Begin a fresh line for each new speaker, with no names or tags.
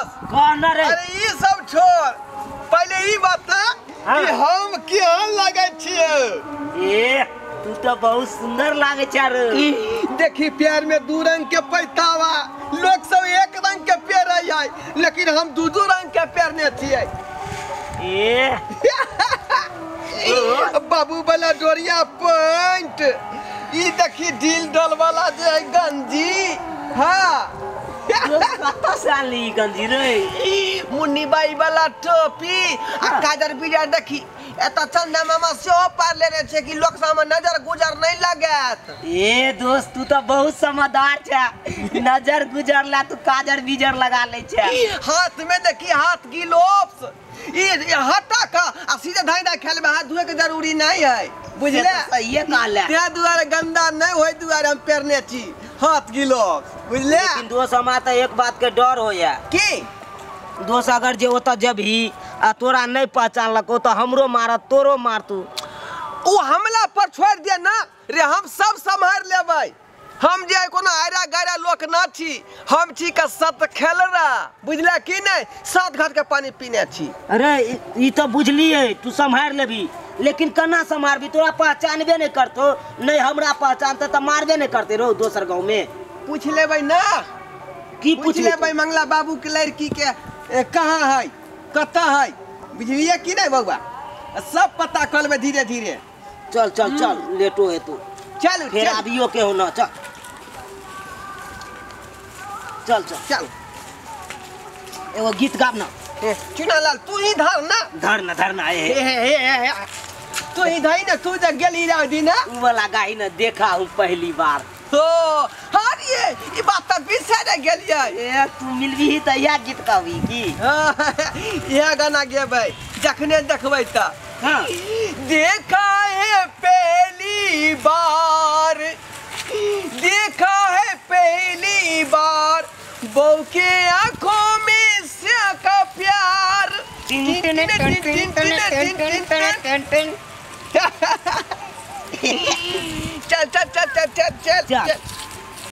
दोस्त
कहना रे।
अरे ई सब छोड़, पहले ई बता कि हम केहन लागै छियै।
ए तू तो बहुत सुंदर लागे छ रे।
देखी प्यार में दू रंग के पैतावा, लोग सब एक रंग के पेरै है, लेकिन हम दू दू रंग के पेरने छियै।
ए
बाबू वाला डोरिया पैंट, ई देखी ढील डल वाला जे गंजी। हाँ
कतऽ से आनली गंजी रे?
मुन्नी बाई वाला टोपी आ काजर बिजर। देखी एतऽ चंदा मामा सेहो पार लेने छै कि लोक सब नजर गुजर नहीं लागत।
ए दोस्त तू तो बहुत समझदार छै, नजर गुजर ला तू काजर बिजर लगा ले छै।
हाथ में देखी हाथ गिलोप्स, ई हटा का आ सीधे धाई धाई खेल में हाथ धोए के जरूरी नहीं है, बुझले?
सही कहले।
ते दुआरे गंदा नहीं होय दुआरे हम पेरने छी हाथ गिलोप्स, बुझले?
लेकिन दोस्त हमरा तो एक बात के डर होया
की
दोस्त अगर जे ओतऽ जबही आ तोरा नहीं पहचानलको तो हमरो मारत तोरो मारतू।
ओ हमला पर छोड़ दे ना रे, हम सब सम्हार लेबै। हम जे कोनो आयरा गायरा लोक ना छी, हम छी का सत खेलरा, बुझला कि नहीं? सात घाट के पानी पीने छी।
अरे ई तो बुझलिए तू सम्हार लेबी, लेकिन केना सम्हारबी? तोरा पहचानबे नहीं करतो, नहीं हमरा पहचानते तो मारबे नहीं करते रो दोसर गाँव में।
पूछ लेबै ना।
की
पूछ लेबै मंगला बाबू के लड़की के कहाँ है कतऽ है, बुझलिए कि नहीं बउआ? सब पता कर लेबै धीरे धीरे।
चल चल चल लेटो है तू,
चल
फिर आबियो के हो ना। चल चल चल
चल
एगो गीत गाब ना।
चुनालाल तू ही धर ना।
धर ना धर ना, ए
हे हे तू ही धई ना, तू जब गेली रह दी ना
उ वाला गाही ना देखा हूँ पहली बार
तो। हाँ ये ई बात त बिसर गेलियै।
ए तू मिलबी ही त इएह गीत कहबी की?
हाँ इएह गाना गेबै जखने देखबै त।
हाँ
देखा है पहली बार, देखा है पहली बार, बहू के आंखों में से का प्यार। चल चल चल चल चल चल चल।